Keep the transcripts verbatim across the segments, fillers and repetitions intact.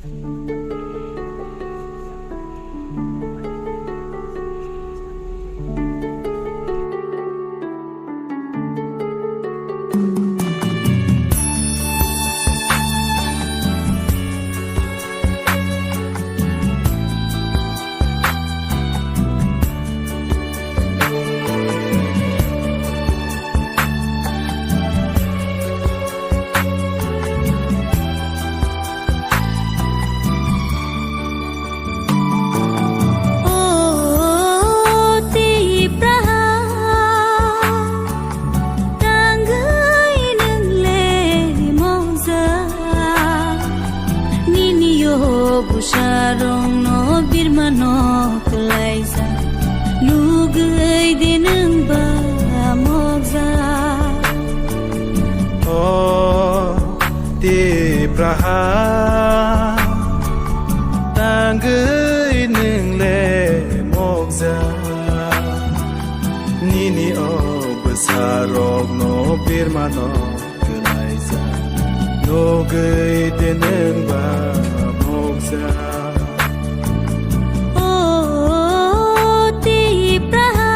O Tipraha, tangwi nwng le mokjak, nini o bwsarokno birmano kwlaijak, nugwi de nwng ba mokjak. O Tipraha, tangwi nwng le mokjak, nini o bwsarokno birmano kwlaijak, nugwi de nwng ba mokjak. O Tipraha.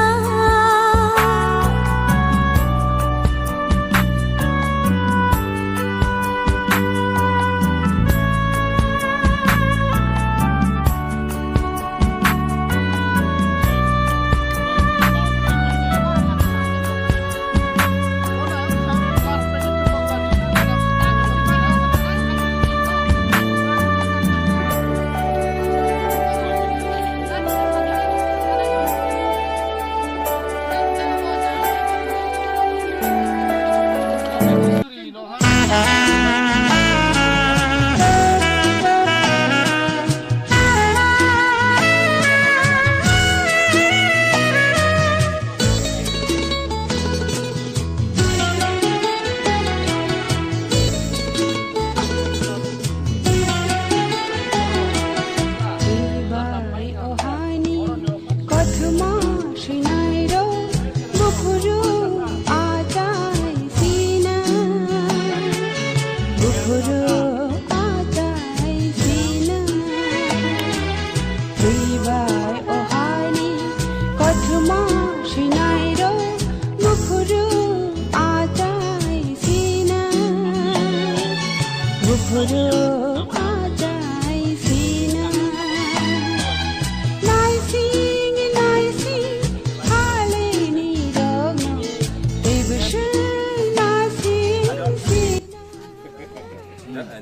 Bai o haini kothoma swinairok buphuru achai sina, buphuru achai sina. Bai o haini kothoma swinairok buphuru achai sina, buphuru achai sina. Naising, naising, halini rokno, tei bwswng naising sina.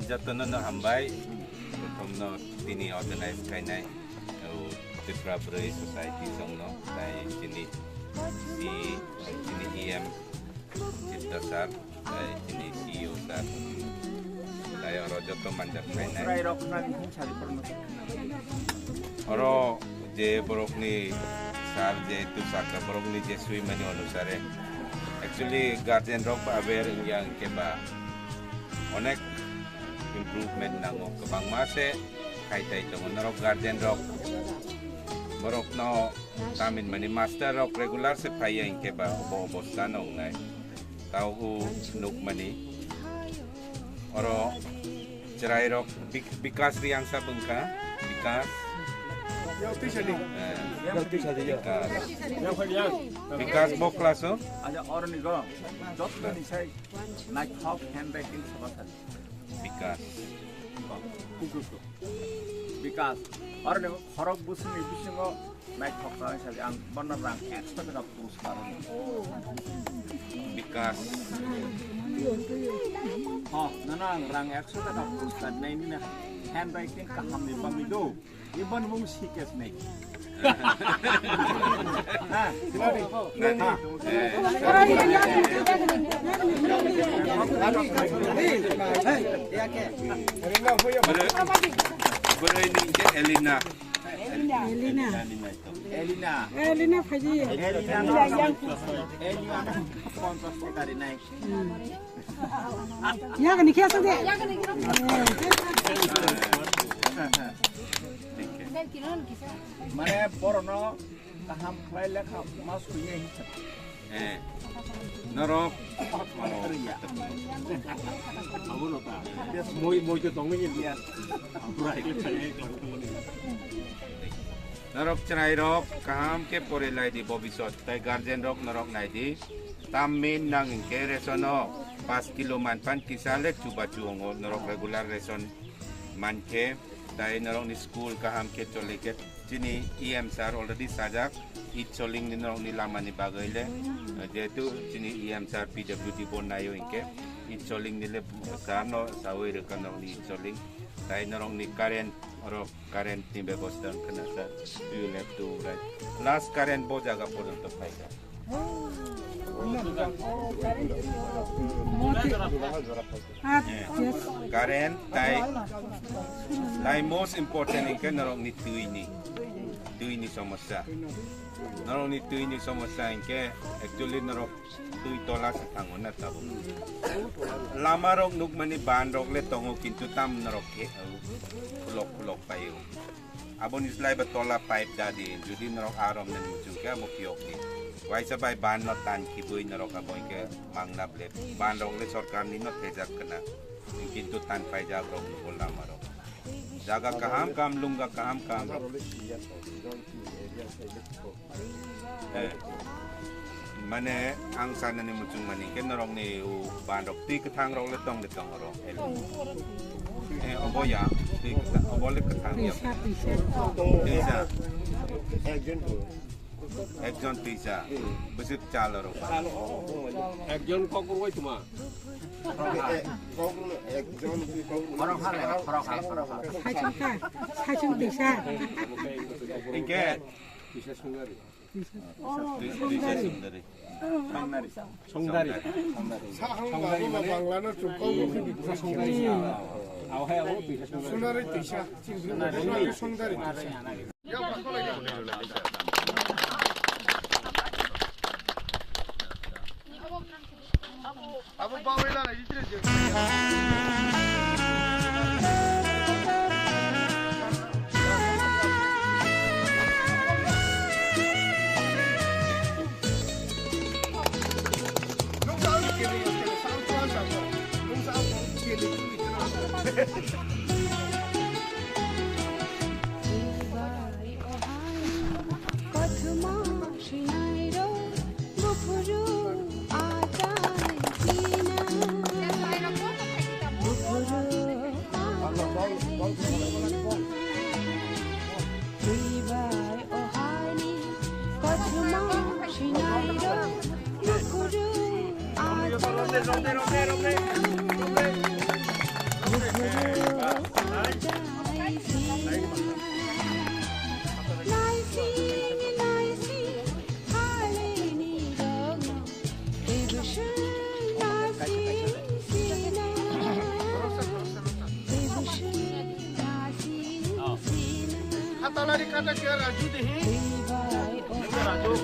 Jotono no hambai, prothom no tini organize khainai, o Tripura Brwi Society songno, tai chini C, chini E M, Chitta sir, tai chini C E O sir, tai oro joto manjak khainai. Oro je borokni sir je tu saka borokni je swimani onusare, actually guardian rok ba aware wngya hwnkhe ba onek improvement nango, kwbangma se khai tai tongo. Norok guardian rok, borokno tamin mani master rok regular se phaiya hinkhe ba obo obostha no wngnai. Tao o nukmani oro chwrairok Bik-, Bikas Riangsa bwngkha, Bikas. Eh, Bikas. Bikas bo class o? Aja oroni go. Jotoni sai naithok handwriting sabasari. Bikas. Bikas. Oroni khorok bwswngni bisingo naithok kha hisabe ang bono rang ekso taka puruskar rwdi. Bikas. Ho, nono ang rang ekso taka puruskar nai nini handwriting kahamni bagwi do. Iban mung sikes nai. Ha, nani? Ha. Bwrwi ni hwnkhe Elina. Elina. Elina. Elina. Elina phaidi. Elina. Elina. Ponchas taka rinai. Yagani khe asuk de. Mane borono kaham khlai lekha ma suinai hinsa. Norok. Norok chwrairok kaham khe pori lai di bobisot, tai guardian rok norok nai di. Tamni nang hinkhe ration o paanch kilo manphan kisa le chubachu wngo, norok regular ration mankhe, tai norokni school kaham khe choli khe. Chini E M sir already sajak, id soling ni norokni lama ni bagwi le. Jehetu chini E M sir P W D bo naio hinkhe, id soling ni le sir no sawi rwkha norokni id soling. Tai norokni current, oro current ni bebosta wngkha na sir. We will have to, right. Last current bo jaga porjonto phaikha. Current tai, tai most important hinkhe norokni twi ni, twi ni somosya. Norokni twi ni somosya hinkhe actually norok twi tola se thango na tabuk. Lama rok nukmani ban rok le tongo, kintu tam norok khe khulok khulok paio. Aboni slai ba tola pipe da di, jodi norok arom nani muchung khe abo phiyok di. Waisa bai ban no tan khibui norok abo hinkhe mangna ble. Ban rok le sorkar ni no thejak khna. Kintu tan paijak rok nugo lama rok. Jaga kaham kaham, lungga kaham kaham rok. Eh. Mane ang sanani muchung mani khe norokni o bandok twi kwthang rok le tong de tong oro. Eh, obo ya, twi kwthang, obo le kwthang ya. Twisa, twisa. Twisa. Ekjon twisa. Bwswk chal oro. Ekjon kokrok bai tuma. Khorok hale, khorok hale, khorok hale. Saichung kha, saichung twisa. Hinkhe. Twisa sundari. Twisa sundari. Sundari. Sundari. Sundari mane? Sundari. Aw hai abo twisa sundari. Sundari twisa. Sundari twisa. Hatalari kata kya Raju dehi? Raju.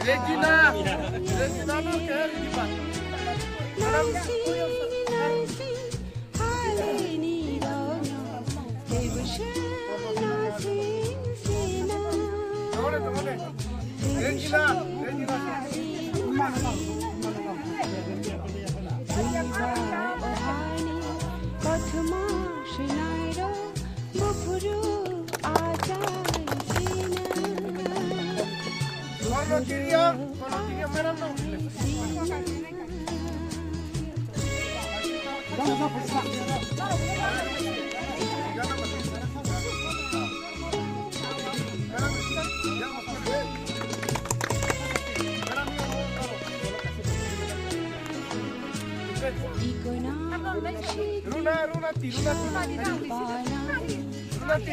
Regina, Regina no care di ba. Runa, runa, ti, runa, ti. Runa, ti.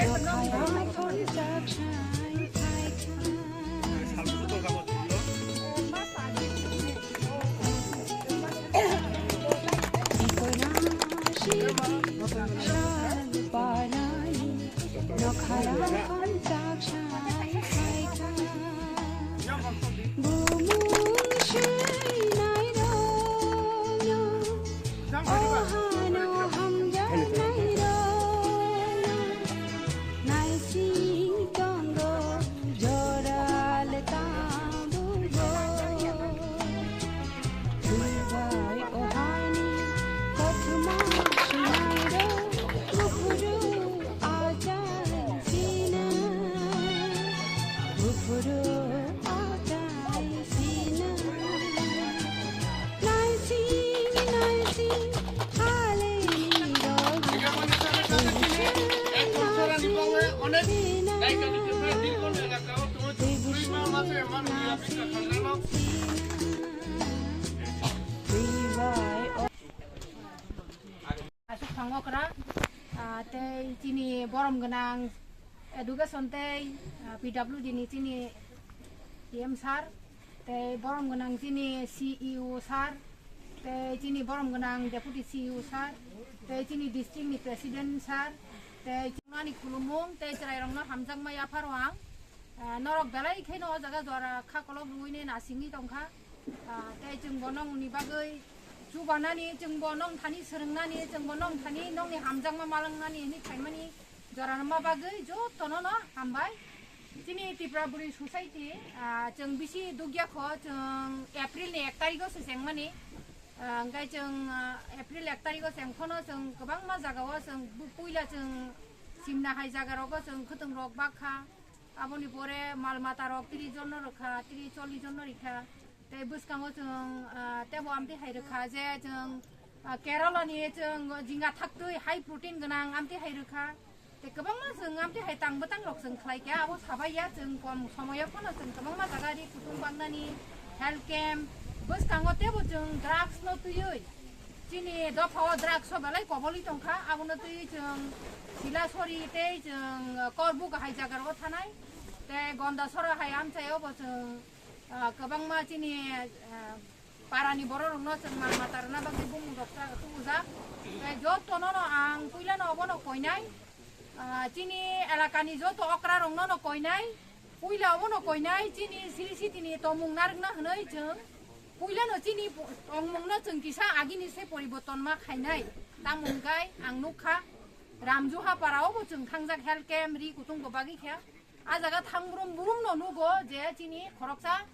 Aswk thang okra, ah, tei chini borom gwnang education tei, ah, P W D ni chini T M sir, tei borom gwnang chini C E O sir, tei chini borom gwnang deputy C E O sir, tei chini district ni president sir, tei ani khulumung tei chwrairokno hamjakma yapharo ang. Ah, norok belai kheno o jaga jora kha kolok rwui ne nasingwi tongkha. Ah, tei chwngbo nongni bagwi chubanani, chwngbo nong thani swrwngnani, chwngbo nong thani nongni hamjakma malangnani hinwi phaimani jorano ma bagwi jotono no hambai. Chini Tripura Buri Society, ah, chwng bisi dukya kho, chwng April ni ek tarigo se chengmani. Ah, hwnkhe chwng, ah, April ek tarigo chengkhono chwng kwbangma jagao chwng bu-, puila chwng simna hai jagarogo chwng khwtwngrok bakha. Aboni pore mal mata rok tris jon no rwkha, tris chollis jon no rikha. Tei bwskango chwng, ah, tebo amtwi hai rwkha je chwng, ah, Kerala ni chwng jinga thaktwi high protein gwnang amtwi hai rwkha. Tei kwbangma chwng amtwi hai tang bwtang rok chwng khlai kha, abo sabai ya chwng kom somoyo phano chwng kwbangma jaga ri kutung bangnani health camp bwskango tebo chwng drugs no twiwi chini dopha o drugs o belai koboli tongkha, abono twiwi chwng Silasori tei chwng Korbuk hai jaga rogo thanai. Tei Gondasora hai amchai obo chwng, ah, kwbangma chini, ah, parani bororokno chwng mal mata rwna bagwi bumung rok cha-, tubujak. Tei jotono no ang puilano obono koinai, ah, chini elakani joto okrarokno no koinai, puila obono koinai chini siri sitini tongmung narwkna hwnwi chwng puilano chini po-, tongmungno chwng kisa agini se poriborton ma khainai. Tamo hwnkhe ang nukha Ramjuha para obo chwng thangjak health camp ri kutung bo bagwi khe. A jaga thang brum brum no nugo je chini khoroksa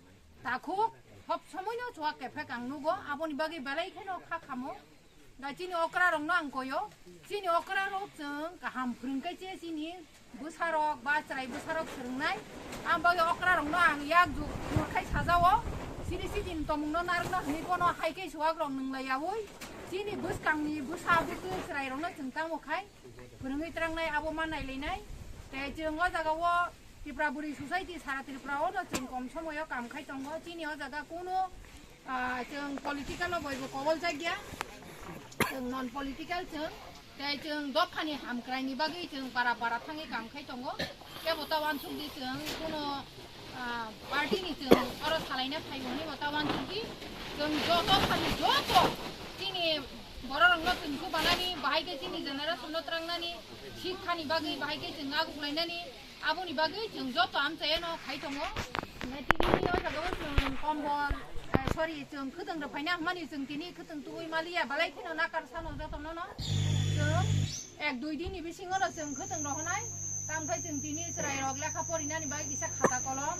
takhuk hop somoi no chuak kephek ang nugo, aboni bagwi belai kheno kha khamo. Da chini okra rok no ang koyo, chini okra rok chwng kaham phwrwng kai che chini bwsa rok ba chwrai bwsa rok phwrwngnai. Ang bagwi okra rok no ang yak juk juk khai sajao, siri sitini tongmung no narwk no hwnwi bono hai khe chuak rok nwnglai yaui chini bwskang ni bwsa bwtwi chwrai rok no chwng tamo khai. Phwrwngwi trangnai abo ma nailainai. Tei chwng o jaga o Tripura Buri Society sara Tripura o no chwng kom somoyo kam khai tongo. Chini o jaga kunu, ah, chwng political o boibo kobol jakya. Chwng non political chwng. Tei chwng dophani hamkrai ni bagwi chwng para para thangwi kam khai tongo. Kebo ta uansuk di chwng kunu ah, party ni chwng oro salaina phai hwnwi bo ta uansukdi. Chwng joto thani joto chini bororokno chwng thubanani, bahai khe chini generation no trangnani, sikhani bagwi bahai khe chwng aguklainani, aboni bagwi chwng joto amchaino khai tongo. Hwnkhe tini o jaga o chwng kombol, eh, sorry, chwng khwtwng rwphaina hwnmani chwng tini khwtwng tubui maliya, belai kheno nakar sano jotono no chwng ek dui din ni bisingo no chwng khwtwng rohonai. Tamkhe chwng tini chwrairok lekha porinani bagwi kisa khata kolom,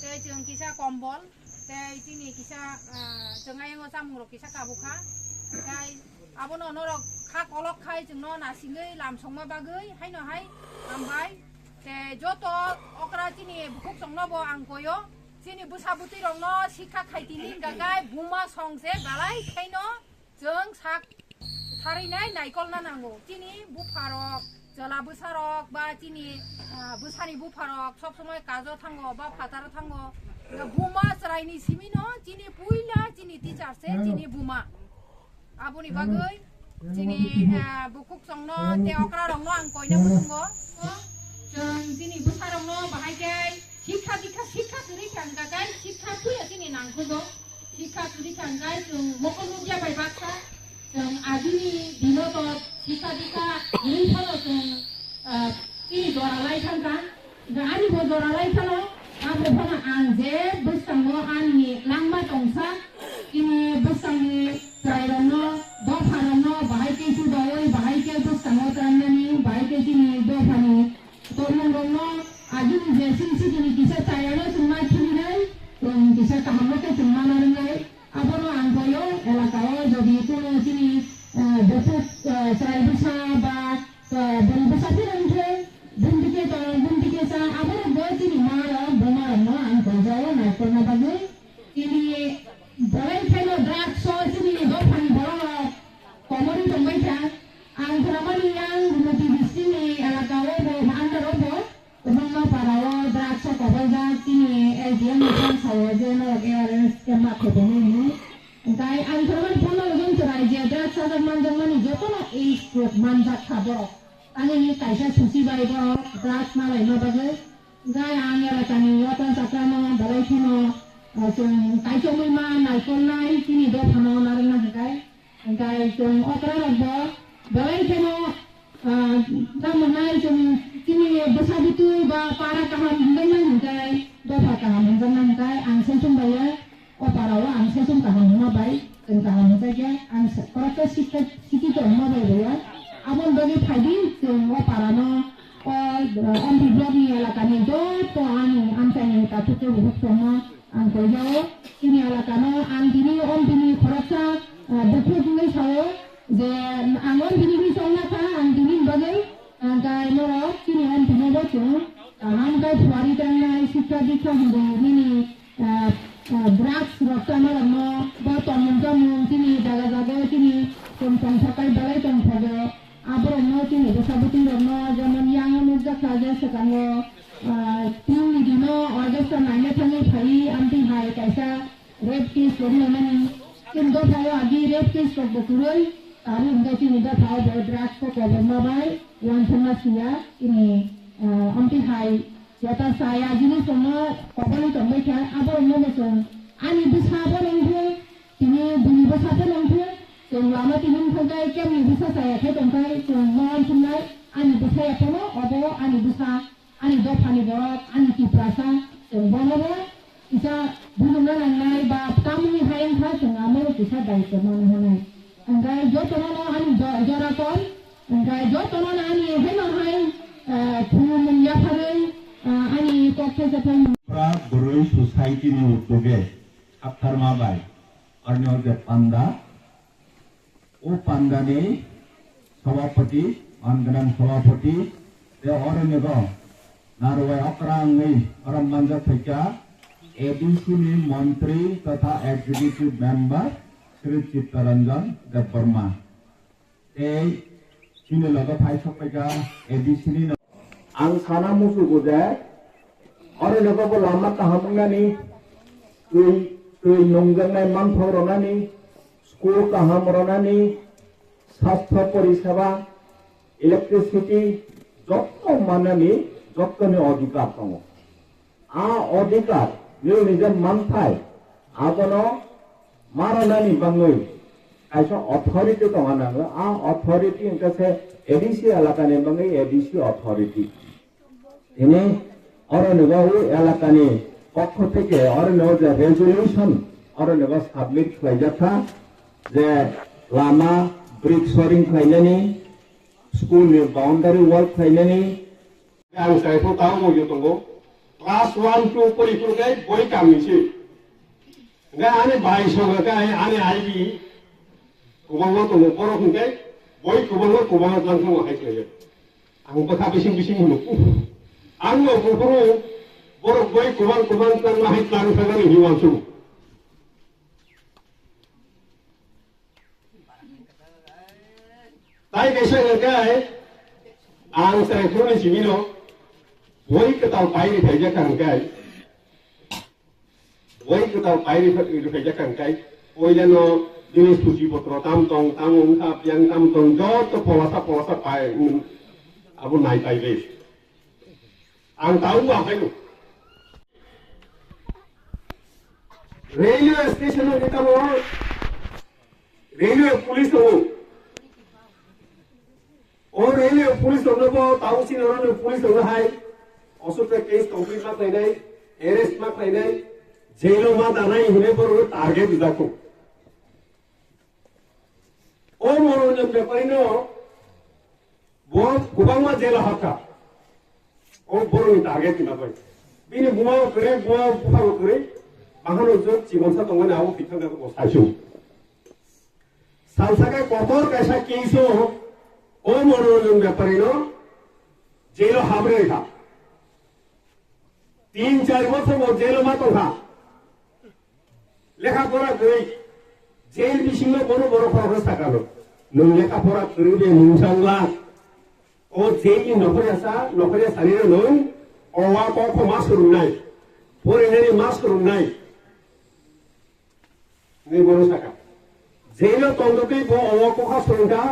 tei chwng kisa kombol, tei chini kisa, ah, chwng ayang o chamung rok kisa kabukha. Tei abono norok kha kolok khai chwngno nasingwi lam songma bagwi haino hai hambai. Tei joto okra chini bukhuk chwngno bo ang koyo. Chini bwsa bwtwi rokno sikha khaitini gagai buma song se galai khaino chwng sak tharinai naikolna nango. Chini bupharok, chwla bwsarok ba chini, ah, bwsani bupharok sob somoi kajo thango ba phataro thango. Buma chwraini simino chini puila chini teacher se chini buma. Aboni bagwi chini, ah, bukhuk chongno tei okra rokno ang koina muchungo. Chwng chini bwsa rokno bahai khe sikha dikha, sikha kwrwi thangkha khe sikha puya chini nangkukgo. Sikha kwrwi thangkha chwng mokol nukya bai baksa. Chwng agini dino to sikha dikha kwrwi phano chwng, ah, chini jora lai thangkha. Ani bo jora lai phano, abo phano ang je bwskango ani langma tongsa, chini bwskangni chwrairokno, dopharokno bahai khe sudaui, bahai khe bwskango twlangnani, bahai khe chini dophani tongmungrokno agini je sini sikini kisa chayano chwngma khilinai, chwng kisa kahamno khe chwngma narwknai. Abono ang koyo elakao jodi kuno chini, eh, bukhuk, eh, chwrai bwsa ba, eh, bwrwi bwsa phirang khe, bumtwi khe tong, bumtwi khe cha, aborokbo chini marok, bumarokno ang koijao naikolna bagwi. Chini belai kheno drugs o chini dophani borok komorwi tongbai kha. Ang khwnamani yang Gumoti district ni elakao bo, under o bo, Kwbangma para o drugs o koboljak chini S D M ni phan sao je norok awareness camp ma khobongwi hwnwi. Hwnkhe ang khoroknwi phano hwnwi chwrai je drugs sajak manjakmani jotono age group manjak kha borok. Ani kaisa susi bai borok drugs ma laima bagwi. Hwnkhe ang elakani wata chakrano belai kheno, ah, chwng kaichomwi ma naikolnai chini dophano narwkna hwnkhe. Hwnkhe chwng okra rokbo belai kheno, ah, tamo nai chwng chini bwsa bwtwi ba para kaham hwnjaknai hwnkhe, dopha kaham hwnjaknai hwnkhe ang saichung bai o para o ang saichung kaham hwnma bai chwng kaham hwnjakya ang sa-, khoroksa sikha sikito hwnma bai bai o. Aboni bagwi phaidi chwng o para no o, ah, M P block ni elaka ni joto ani amchaini takhuk tei bukhuk tongma. Ang koijao, chini elakano ang tini om tini khoroksa, ah, bukhuk wngwi sao je ang om tini wngwi chongna kha, ang tini bagwi, ah, kai norok chini om tini bo chwng kaham khe phuari tangnai, sikha dikha hwnwi nini, ah, ah, drugs rok chamarokno bo tongmung chamung chini jaga jaga chini chwng tongthokai belai tongthogo. Aborokno chini bwsa bwtwi rokno jemon yang nukjakha je swkango, ah, tini dino orchestra naina thangwi phaiwi amtwi hai kaisa rape case rok nangmani. Chini dophao agi rape case rok bo kwrwi, abo hwnkhe chini dophao bo drugs o koborma bai uansukma siya chini, ah, amtwi hai jota chaya jinis rokno kobolwi tongbai kha, aborokno bo chwng ani bwsa bo nangkhe, tini bini bwsa phano wngkhe, chwng lama tini wngkha khe kemni bwsa chaya khe tongkha, chwng ma uansuknai, ani bwsaya phano obo ani bwsa, ani dophani borok, ani Tiprasa, chwng bonobo kisa bujukna nangnai ba tamni hai wngkha, chwng amoro kisa daitw manwi hwnwi. Hwnkhe jotono ani jo-, jora kom, hwnkhe jotono ani haino hai, eh, khulumung yapharwi, eh, ani kok thaisa thang. Pra bwrwi society ni utuge. Kaptarma bai, oroni o je panda, o panda ni sabapati, man gwnang sabapati, tei oroni go narwai okra wngwi oro manjak phaikha A D C ni montri totha executive member Shri Chittaranjan Debbarma. Tei chini loge phai sokphaikha A D C ni no. Ang sana muchugo je, oro nogo bo lama kaham wngnani, twi, twi nungjaknai manthok rwnani, school kaham rwnani, sastho poriseba, electricity, jotto mannani, jottoni odhikar tongo. A odhikar, nini je manthai, abono ma rwnani bangwi kaisa authority tongna nango. A authority wngkha se A D C elakani bangwi A D C authority. Tini oroni bo o elakani pokho theke oroni o je resolution oroni bo submit khlaijak kha je lama brick shoring khlainani, school ni boundary wall khlainani, Ang saipho tao bo yo tongo. Class one, two pori phuru khe boi kamni se. Hingkhe ani bai song khe ani I B kwbangma tongo. Borok hingkhe boi kwbangma kwbangma jang thangma hai khlaiyo. Ang bwkha bising bising hino. Ang no buphuru Borok bai kubang kubang tang hai tang thangani hiwan su. Tai kaisa hwnkhe ang chwrai phone ni simi no boi kwtal pai ri phaijak kha hwnkhe. Boi kwtal pai ri phaijak kha hwnkhe. Poila no jinis puchi potro tam tong, tam wngkha, yang tam tong, joto polasa polasa pai, abo nai pai ri. Ang tau ba phaino. Railway station ni tamo railway police tongo. O railway police tongo bo tau si noro ni police tongo hai. Osuk ta case complete ma khlainai, arrest ma khlainai, jail o ma danai hine boro target ujako. O Monoranjan Bepari no bo kwbangma jela hakha. O borokni target ni bagwi. Bini buma bo kwrwi, buma bupha bo kwrwi. Bahano jwk chimonsa tongmani abo thwithang jago bo saisu. Salsa khe kotor kaisa case o o Monoranjan Bepari no jail o habri kha. Tin char bosor bo jail o ma tongkha. Lekha pora kwrwi, jail bisingo bono borok khoroksa sakalo. Nwng lekha pora kwrwi de nwng changla. O jail ni nokhorya sa, nokhorya sani no nwng owa kokho ma swrwngnai. Porinani ma swrwngnai. Nini bono saka. Jail o tongdogwi bo owa kokha swrwngkha,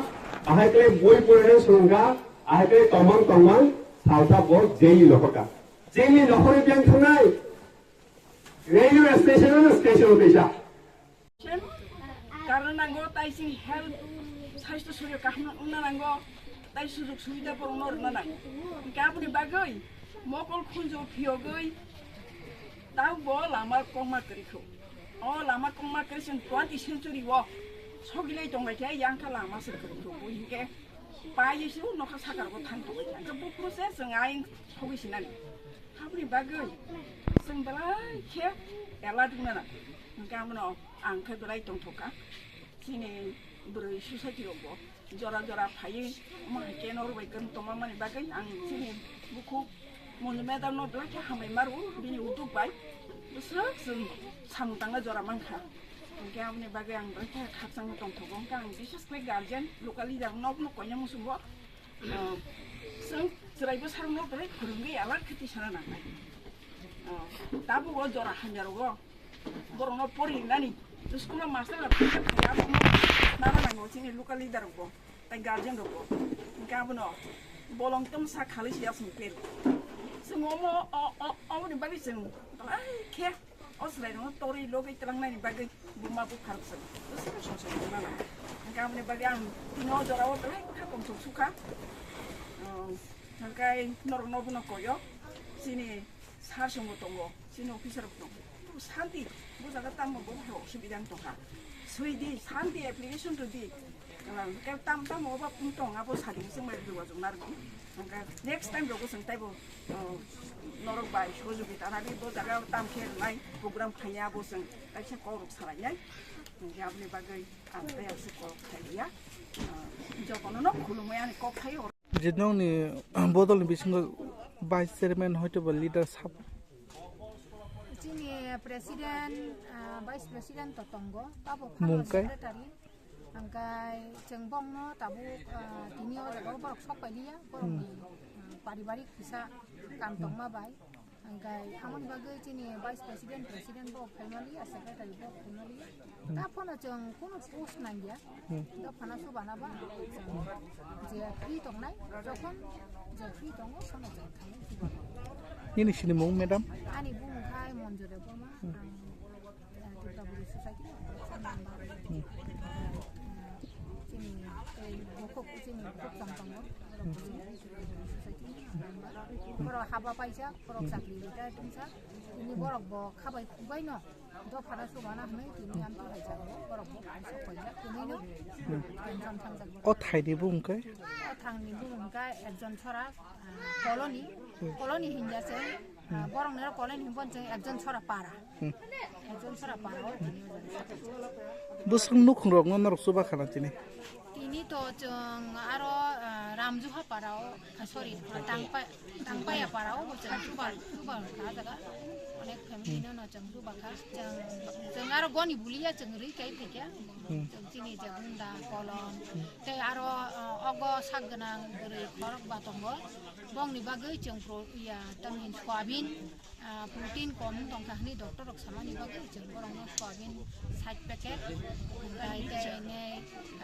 ahai khe boi porinani swrwngkha, ahai khe tongmang tongmang salsa bo jail ni nokhorka. Jail ni nokhorwi biyang thangnai. Railway station no station o teisa. Karna nango, tai sini health, saisto sorio kaham wngna nango, tai sujug subida borokno rwna nango. Hingke aboni bagwi mokol khunju phiyogwi tau bo lama kokma kwrwi kho. O lama kokma kwrwi chwng twenty century o sogilai tonglaikhe, yang kha lama se kwrwi kho. Bo hingke pai Jisu nokha sakar bo thang tongwi kha. Hingke bo process chwng ain sogwi sinani. Aboni bagwi chwng belai khe alert wngna nang. Hingke abono ang khe belai tongthokha. Chini bwrwi society rok bo jora jora phaiwi omo hai khe norok bai kwrwng tongma mani bagwi ang chini bukhuk Monju madam no belai khe hambai maro bini utuk bai. Bwswk chwng samung tangna jora mankha. Hingke aboni bagwi ang belai khe khakchangma tongthogo. Hingke ang bises khe guardian, local leader no, no koina muchungo. Ah, chwng chwraibo sarokno belai phwrwngwi alert khe tisana nangnai. Ah, tabuk o jora hamya rogo borokno pori rinani, school o master rok phai phai abono nana nango chini local leader rokbo. Tai guardian rokbo. Hingke abono bolong tong sa khalai se asong kler. Chwng omo, o, o, oboni bagwi chwng belai khe o chwrai rokno torwi logwi twlang nani bagwi buma bupha rok chwng bwswk song song tongna nango. Hingke aboni bagwi ang tini o jora o belai kha tongthok sukha. Hingke norok no bono koyo chini sir song bo tongo, chini officer rok tongo. Santi, bo jaga tamo bo hai osubida wng tongkha. Swi di, santi application to di. Hingke tam tam oba pung tong abo sadi chwng bai jogajog narwkdi. Hingke next time rogo chwng taibo, oh, norok bai sojogita nadi bo jaga tam khe rwnai program khaiya bo chwng kaisa kok rok salainai. Hingke aboni bagwi ang tei aswk kok khaiya. Ah, jotono no khulumwi ani kok khai. Je nokni bodolni bisingo vice chairman hoito ba leader sabo. Chini president, ah, vice president to tongo, abo Mung khe? Secretary. Hingke chwng bongno tabuk, ah, tini o jaga o borok sok pai liya, borokni, ah, paribarik kisa kam tongma bai. Hingke amoni bagwi chini vice president, president bo phaimaliya, secretary bo phaimaliya. Ta phano chwng kunu post nangya. Hmm. Ta phano subana ba chwng je free tongnai, jokhon je free tongo, phano chwng thangwi subana. Nini sinimung, madam? Ani bumung khai Monjure Boma, ang, eh, Tripura Buddhist Society ni member. Hmm. Eh, chini, eh, bukhuk, chini bukhuk tong tongo. Borok haba paijak, borok chakri rita tungsa, tini borok bo khabai kubai no, dophano subana hwnwi tini amtwi hai jago, borok bo sok paijak, tini no tension thangjak borok. O thaini bo hwnkhe? O thangni bo hwnkha ekjon chora, ah, colony, colony hinja se, ah, borok nero colony hinbo se ekjon chora para. Hmm. Ekjon chora para o tini o jaga. Bwswk nukhung rok no norok chuba khana tini? Tini Tini to chwng aro, ah, Ramjuha parao, ah, sorry, Tangpa-, Tangpaya parao bo chwng chuba, chuba kha jaga. Onek family no no chwng chuba kha. Chwng, chwng aro goni bulia chwng rwi kai thikya. Hmm. Chwng chini je gunda, kolom. Tei aro, ah, ogo sak gwnang bwrwi khorok ba tongo. Bongni bagwi chwng pro-, iya, tamni soyabin, ah, protein kom wng tongkha hwnwi doctor rok samani bagwi chwng borokno soyabin side packet, omohai tei hwnwi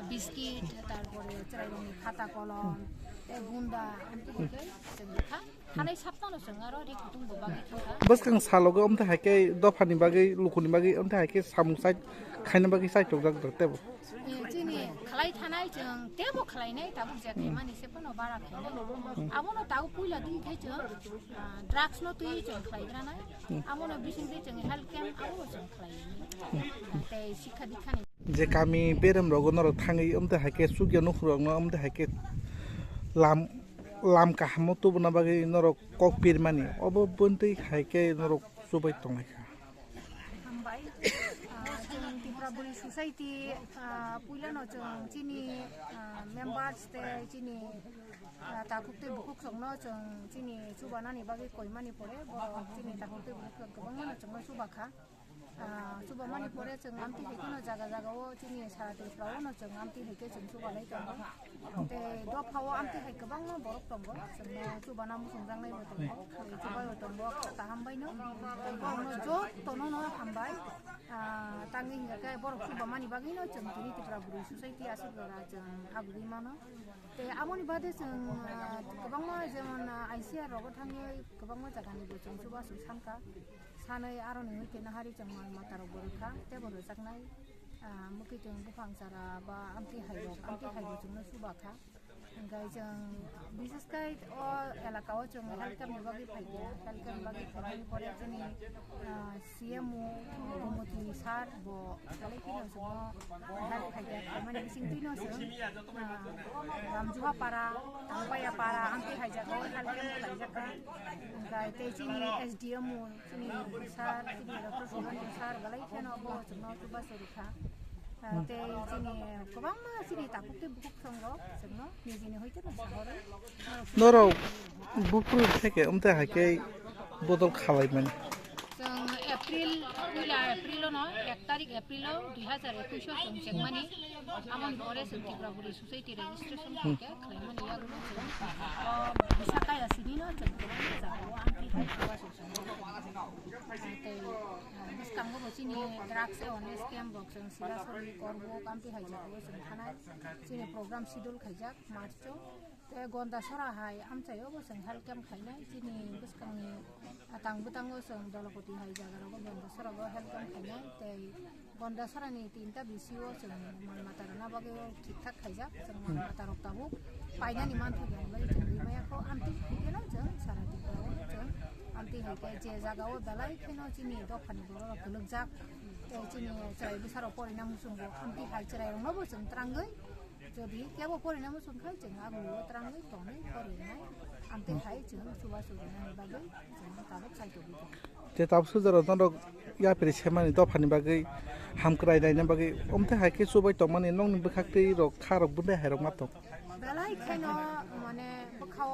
biscuit, tarpore chwrairokni khata kolom, tei gunda, amtwi hwnkhe chwng bwkha. Thanai saptano chwng aro ri kutung bo bagwi thangkha. Bwskang salogo amtwi hai khe dophani bagwi, lukuni bagwi amtwi hai khe samung side khaina bagwi side tokjak tebo. Eh, chini khlai thanai chwng tebo khlainai tabuk je khaimani se phano bara khainai. Abono tabuk puila twi khai chwng, ah, drugs no twi chwng khlai granai. Abono bising twi chwng health camp abo chwng khlai. Tei sikha dikha ni. Je kami berem rogo norok thangwi amtwi hai khe chukya nukhurokno amtwi hai khe lam, lam kahamo tubuna bagwi norok kok pirmani. Obo buntwi hai khe norok chubai tongnai kha. Hambai. Ah, chwng Tripura Buri Society, ah, puilano chwng chini, ah, members tei chini, ah, takhuk tei bukhuk chwngno chwng chini chubanani bagwi koimani pore borok chini takhuk tei bukhuk kwbangmano chwngno chuba kha. Ah, chubamani pore chwng amtwi hai kheno jaga jaga o chini sara Tripura o no chwng amtwi hai khe chwng chubalai tongo. Tei dopha o amtwi hai kwbangma borok tongo, chwngno chubana muchungjaknai bo tongo, tei chubai bo tongo, kaham bai no. Tei borokno jotono no hambai, ah, tangwi hingkha khe borok chubamani bagwi no chwng tini Tripura Buri Society aswk jora chwng habwi mano. Tei amoni bade chwng, ah, kwbangma jemon, ah, I C R rogo thangwi kwbangma jagani bo chwng chubachu sankha. Sanwi aroni hwnkhe nahari chwng mal matarok bo rwkha, tei bo rwjaknai, ah, mwkhwtwng buphang chara ba amtwi hairok, amtwi hai bo chwngno chuba kha. Hwnkhe chwng bishesh kai o elaka o chwng health camp ni bagwi phaikha, health camp bagwi phaimani pore chini, ah, C M O Gomoti sir bo belai kheno chwngno help khaikha, khaimani bisingtwino chwng, ah, Ramjuha para, Tangpaya para, amtwi haijago health camp khaijakha. Hwnkhe tei chini S D M o Chini sir, chini doctor Subrahmanyam sir belai kheno bo chwngno chubachu rwkha. Ah, tei chini kwbangma chini takhuk tei bukhuk tongo, chwngno nijini hoite no sahoro. Norok buphuru theke umte hai khe bodol khalaimani. Chwng April, puila April-o no, ek tarik April-o dui hazar ekush-o chwng chengmani. Amoni pore chwng Tripura Buri Society registration khaikhe, khlaimani yagulo chwng, o, bisa kaya sinino chwng kwbangma jagao amtwi hai chubachu. Tei, ah, bwskango bo chini drugs awareness camp rok chwng Silasori, Korbuk, amtwi hai jagao chwng thanai. Chini program schedule khaijak March o. Tei Gondasora hai amchaio bo chwng health camp khainai. Chini bwskangni atang bwtango chwng Dolokoti hai jaga rogo Gondasora bo health camp khainai. Tei Gondasarani tinta B C O chwng mal mata rwna bagwi o thik thak khaijak, chwng mal mata rok tabuk painani manthokya hinwi chwng rwi maya kho, amtwi hwnkhe no chwng sara Tripura o chwng amtwi hai khe je jaga o belai kheno chini dophani borok rok kwlwkjak, tei chini chwrai bwsa rok porina muchungo, amtwi hai chwrai rok no bo chwng twrangwi jodi kebo porina muchung khai chwng abo o twrangwi tonwi porinai, amtwi hai chwng chubachu rwnani bagwi chwng tabuk kaitor. Te tabuk sujaro norok yapri semani dophani bagwi, hamkrai naina bagwi, omte hai khe chubai tongmani nokni bwkhaktwi rok kha rok bwndai hai rok ma tong. Belai kheno mane